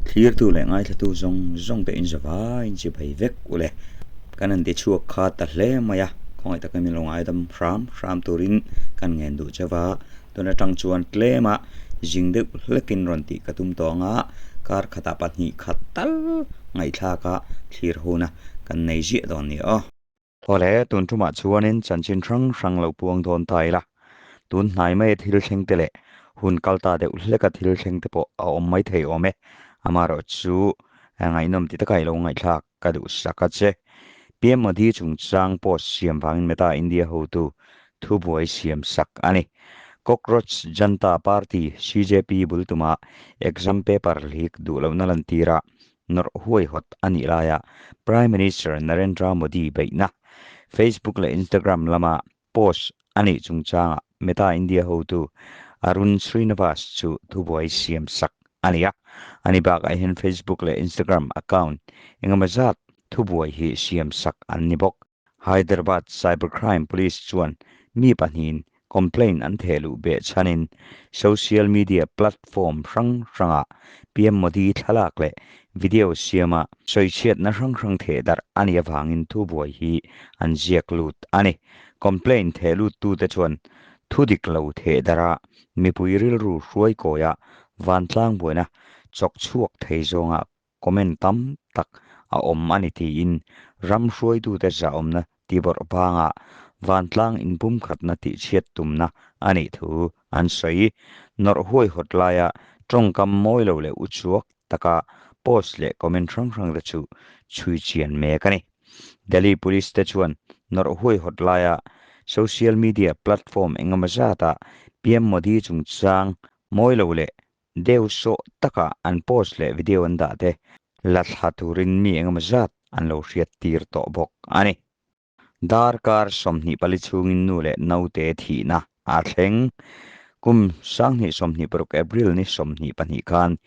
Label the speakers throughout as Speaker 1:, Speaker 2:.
Speaker 1: Thlirtu leh ngaithlatu zawng zawng te in zavaiin chibai vek u le. Kan han ti chhuak kha ta hle mai a, khawngaih takin min lo ngaidam hram hram turin kan ngen duh che va, tun atang chuan tlema zing deuh hlekin rawn tih ka tum tawh ang a, kar khatah pahnih khat tal ngaihthlak a thlir hona kan nei ziah dawn ni aw. Awle, tun tumah chuanin chanchin hrang hrang lo puang dawn ta ila. Tun hnai maia thil thleng te leh hun kal ta deuh hleka thil thleng te pawh a awm mai thei awm e. Amaherawh chu ngaihnawm ti taka i lo ngaihthlak ka duh sak a che. PM Modi chungchang post siam vangin Meta India hotu thubuai siam sak a ni. Cockroach Janta Party, CJP, bul tuma exam paper leak duh lohna lantira nawrh huaihawt a nih laia Prime Minister Narendra Modi beihna Facebook leh Instagram lama post a nih chungchangah Meta India hotu Arun Srinivas chu thubuai siam sak a ni a. Ani bakah hian Facebook leh Instagram account engemaw zat thubuai hi siam sak an ni bawk. Hyderabad Cybercrime Police chuan mi pahnihin complaint an theh luh beh chhanin social media platform hrang hrangah PM Modi thlalak leh video siama sawichhiatna hrang hrang theh darh a nih avangin thubuai hi an ziak lut a ni. Complaint theh luttute chuan thu dik lo theh darha mipui rilru hruaikawia vantlang buaina chawk chhuak thei zawnga comment tam tak a awm a ni tiin ram hruaitute zahawmna tibawrh vanga vantlang inpumkhatna tihchhiat tumna a nih thu an sawi. Nawrh huaihawt laia tawngkam mawi lo leh uchuak taka post leh comment hrang hrang te chu chhui chian mek a ni. Delhi Police te chuan nawrh huaihawt laia social media platform engemaw zata PM Modi chungchang mawi lo leh Deu sawh taka an post leh video an dah te la thla turin mi engemaw zat an lo hriat tir tawh bawk a ni. Darkar 24 chhungin nu leh naute thihna a thleng. Kum 2026 April ni 22 khan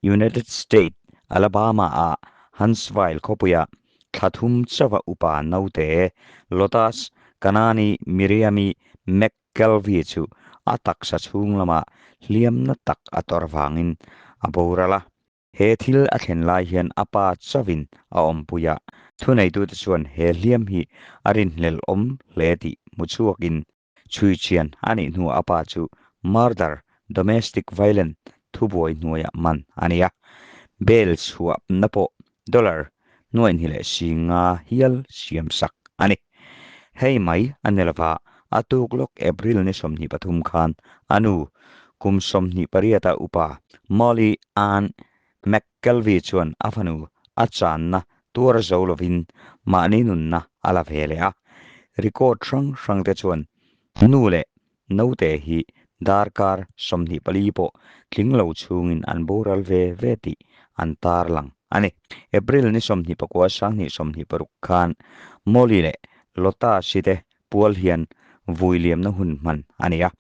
Speaker 1: United State, Alabama-ah Huntsville khawpuia thla thum chauha upa naute Lotus Kanani Miriami Mc Kelvie chu a taksa chhung lamah hliamna tak a tawrh vangin a boral a. He thil a thlen lai hian a pa chauhin a awmpui a, thuneitute chuan he hliam hi a rinhlelh awm hle tih hmu chhuakin chhui chian a nih hnuah a pa chu murder, domestic violence thubuai hnuaiah man a ni a. Bail chhuahna pawh dollar nuaihni leh singa hial siam sak a ni. Hei mai a ni lova, a tuk lawk April ni 23 khan a nu, kum 28 a upa Molly Ann McKelvey chuan a fanu a channa tuar zo lovin mahni nunna a la ve leh a. Record hrang hrang te chuan nu leh naute hi darkar 24 pawh tling lo chhungin an boral ve ve tih an tarlang a ni. April ni 29 2026 khan Molly leh Lotta si te pual hian vui liamna hun hman a ni a.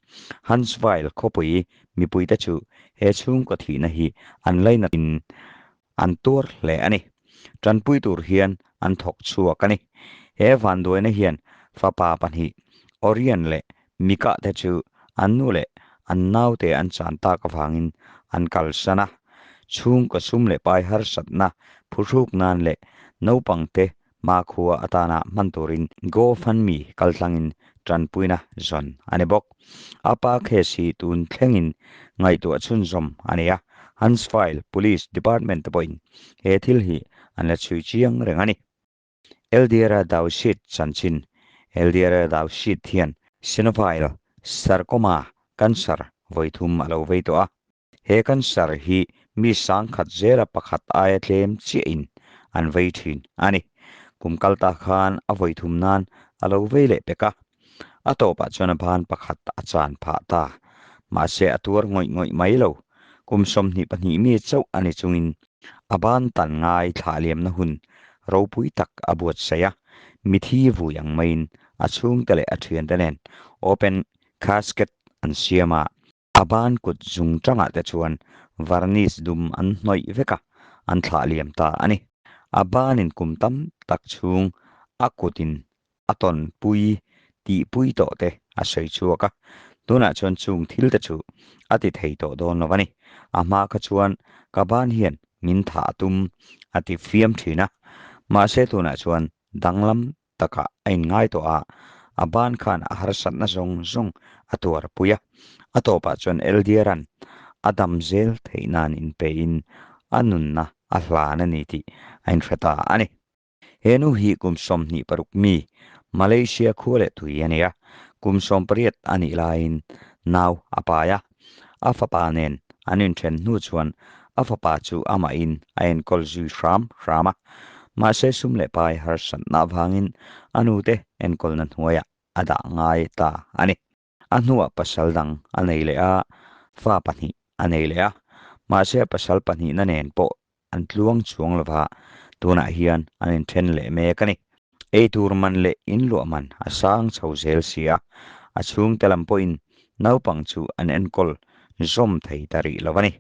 Speaker 1: Huntsville khawpui mipuite chu he chhungkaw thihna hi an lainatin an tuar hle a ni. Tanpui tur hian an thawk chhuak a ni. He vanduaina hian fapa pahnih Orion leh Mika te chu an nu leh an naute an chan tak avangin an kalsan a. Chhungkaw sum leh pai harsatna phuhruk nan leh naupangte hmakhua atana hman turin GoFundMe kaltlangin tanpuina zawn a ni bawk. A pa case hi tun thlengin ngaihtuah chhunzawm a ni a, Huntsville Police Department te pawhin he thil hi an la chhui chiang reng a ni. Eldera Dowsett chanchin Eldera Dowsett hian Synovial Sarcoma cancer vawi thum a lo vei tawh a. He cancer hi mi sangkhat zela pakhat aia tlem chiahin an vei thin a ni. Kum kal ta khan a vawi thum nan a lo vei leh pek a. A tawpah chuan a ban pakhat a chan phah ta. Mahse a tuar ngawih ngawih mai lo. Kum 22 mi chauh a ni chungin a ban tan ngai thlah liamna hun ropui tak a buatsaih a. Mithi vui ang maiin a chhungte leh a thiante nen open casket an siam a. A ban kut zung tangah te chuan varnish dum an hnawih vek a, an thlah liam ta a ni. A banin kum tam tak chhung a kutin a tawn pui tih pui tawh te a sawi chhuak a, tunah chuan chung thil te chu a ti thei tawh dawn lo a ni. A hma kha chuan ka ban hian min thah a tum a ti fiam thin a. Mahse tunah chuan danglam takah a inngai tawh a, a ban khan a harsatna zawng zawng a tuar pui a. A tawpah chuan Eldiera'n a dam zel theih nan inpein a nunna a hlan a ni tih a inhre ta a ni. He nu hi kum 26 mi Malaysia khua leh tui a ni a, kum 18 a nih laiin nau a pai a. A fapa nen an inthen hnu chuan a fapa chu amahin a enkawl zui hram hram a. Mahse sum leh pai harsatna avangin a nute enkawlna hnuaiah a dah ngai ta a ni. A hnuah pasal dang a nei leh a, fa pahnih a nei leh a. Mahse pasal pahnihna nen pawh an tluang chuang lova, tunah hian an inthen leh mek a ni. Eitur man leh inluah man a sang chho zel si a, a chhungte lam pawhin naupang chu an enkawl zawm thei ta rih lo a ni.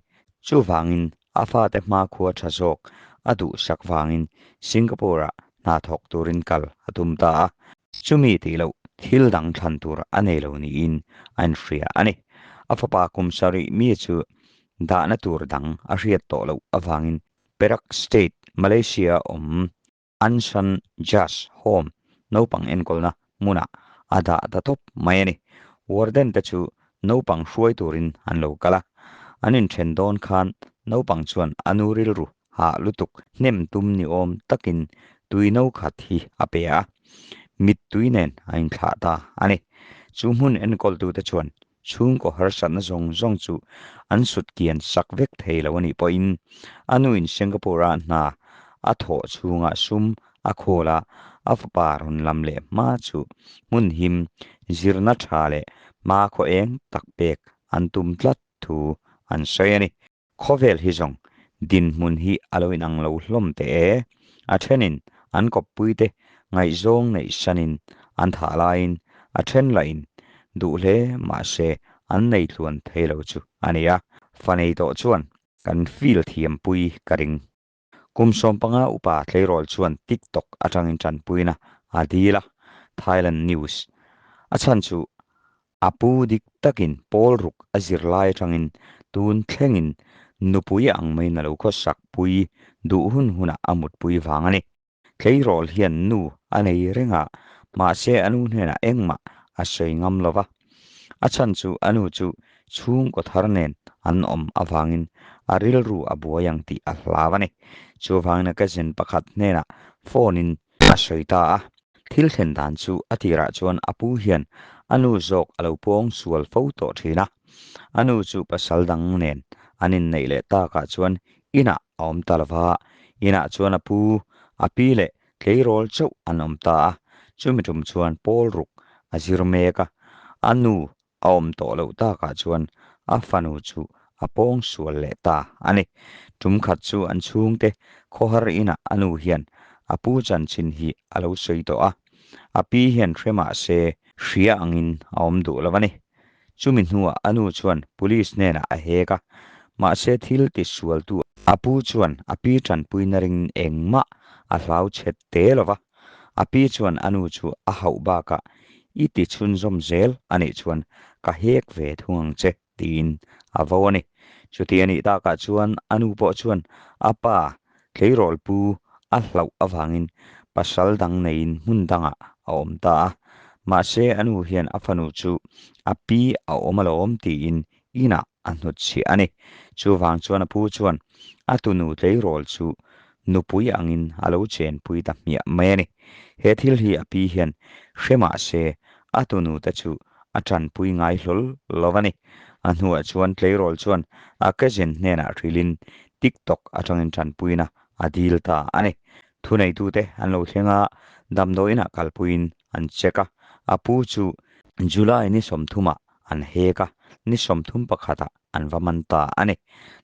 Speaker 1: Chuvangin a fate hmakhua tha zawk a duhsak vangin Singapore-ah hna thawk turin kal a tum ta a. Chumi tih loh thil dang thlan tur a nei lo niin a inhria a ni. A fapa kum sarih mi chu dahna tur dang a hriat tawh loh avangin Perak State, Malaysia awm Ansan Jas Home naupang enkawlna hmunah a dah ta tawp mai a ni. Warden te chu naupang hruai turin an lo kal a. An inthen dawn khan naupang chuan a nu rilru hah lutuk hnem tum ni awm takin tui no khat hi a pe a, mittui nen a inthlah ta a ni. Chu hmun enkawltute chuan chhungkaw harsatna zawng zawng chu an sut kian sak vek thei lo a nih pawhin a nuin Singapore-a hna a thawh chhunga sum a khawl a, a fapa rawn lam leh hma chu hmun him zirna tha leh hmakhaw eng tak pek an tum tlat thu an sawi a ni. Khawvel hi zawng dinhmun hi a lo inang lo hlawm teh e. A thenin an kawppuite ngaihzawng neih sanin an thah laiin a then lahin duh hle mahse an nei tluan thei lo chu a ni a. Fa nei tawh chuan kan feel thiampui ka ring. Kum 15 upa tleirawl chuan TikTok atangin tanpuina a dil a, Thailand News. A chhan chu a pu dik takin pawl ruk a zir lai atangin tun thlengin nupui ang maiin a lo khawsak pui duh hun hunah a mutpui vang a ni. Tleirawl hian nu a nei reng a, mahse a nu hnenah engmah a sawi ngam lo va. A chhan chu a nu chu chhungkaw thar nen an awm avangin a rilru a buai ang tih a hlau a ni. Chuvangin a cousin pakhat hnenah phone in a sawi ta a. Thil thlen dan chu a tirah chuan a pu hian a nu zawk a lo pawng sual fo tawh thin a. A nu chu pasal dang nen an inneih leh takah chuan inah a awm ta lo va, inah chuan a pu, a pi leh Tleirawl chauh an awm ta a, chumi tum chuan pawl ruk a zir mek a, a nu a awm tawh loh takah chuan a fanu chu a pawng sual leh ta a ni. Tum khat chu an chhungte khawhar inah a nu hian a pu chanchin hi a lo sawi tawh a, a pi hian hre mah se hria angin a awm duh lo a ni. Chumi hnuah a nu chuan police hnenah a hek a, mahse thil ti sualtu a pu chuan a pi tanpuina ringin engmah a hlau chhet te lo va. A pi chuan a nu chu a hauh bakah, I ti chhunzawm zel a nih chuan ka hek ve thung ang che, tiin a vo a ni. Chuti a nih takah chuan a nu pawh chuan a pa tleirawl pu a hlauh avangin pasal dang neiin hmun dangah a awm ta a. Mahse a nu hian a fanu chu a pi a awm alawm tiin inah a hnutchhiah a ni. Chuvang chuan a pu chuan a tunu tleirawl chu nupui angin a lo chenpui ta hmiah mai a ni. He thil hi a pi hian hre mah se a tunu te chu a tanpui ngai hlawl lo a ni. A hnuah chuan tleirawl chuan a cousin hnenah hrilhin TikTok atangin tanpuina a dil ta a ni. Thuneitute an lo thleng a, damdawiinah kalpuiin an check a, a pu chu July ni 30ah an hek a, ni 31ah an va man ta a ni.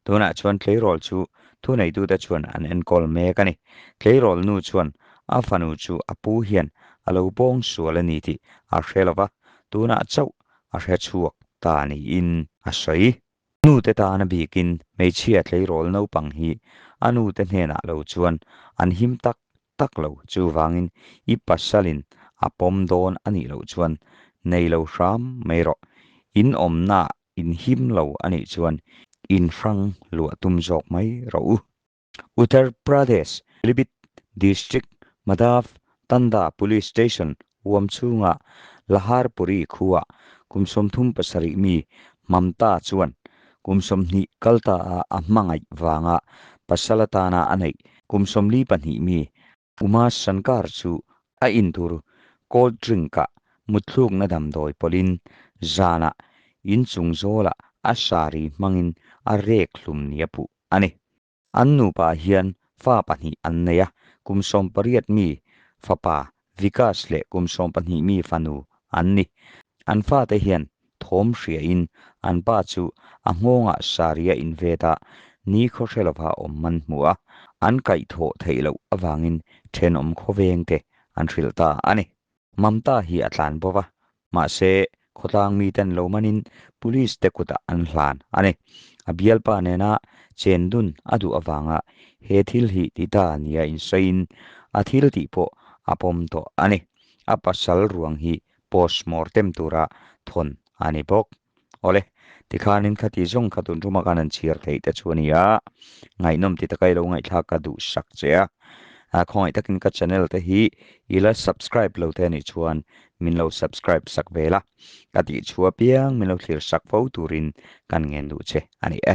Speaker 1: Tunah chuan tleirawl chu thuneitute chuan an enkawl mek a ni. Tleirawl nu chuan a fanu chu a pu hian a lo pawng sual a ni tih a hre lo va, tunah chauh a hre chhuak ta niin a sawi. Nute tana bikin hmeichhia tleirawl naupang hi a nute hnenah lo chuan an him tak tak lo, chuvangin i pasalin a pawm dawn a nih loh chuan nei lo hram mai rawh. In awmnaah in him lo a nih chuan in hrang luah tum zawk mai rawh u. Uttar Pradesh Pilibhit District Madhav Tanda Police Station huam chhunga Laharpuri khuaa kum 37 mi Mamta chuan kum 20 kal ta a a hmangaih vanga pasal atana a neih kum 42 mi Uma Shankar chu a intur cold drink ah mutthlukna damdawi pawlhin zanah inchung zawlah a sari hmangin a rek hlum nia puh a ni. An nupa hian fa pahnih an nei a, kum 18 mi fapa Vikas leh kum 12 mi fanu an ni. An fate hian thawm hriain an pa chu a nghawngah saria invet a, nikhaw hre lova awm man hmu a, an kaihthawh theih loh avangin thenawm khawvengte an hrilh ta a ni. Mamta hi a tlan bawk a, mahse khawtlang miten lo manin police te kutah an hlan a ni. A bialpa nena chendun a duh avanga he thil hi ti ta nia insawiin a thil tih pawh a pawm tawh a ni. A pasal ruang hi postmortem tura thawn a ni bawk. Awle, tikhanin khati zawng kha tun ṭuma khan an chhiar theih te chu a ni a, ngaihnawm ti taka i lo ngaihthlak ka duh sak che a. Khawngaih takin ka channel te hi i la subscribe lo te a nih chuan min lo subscribe sak ve la, ka tih chhuah piang min lo thlir sak fo turin kan ngen duh che a ni e.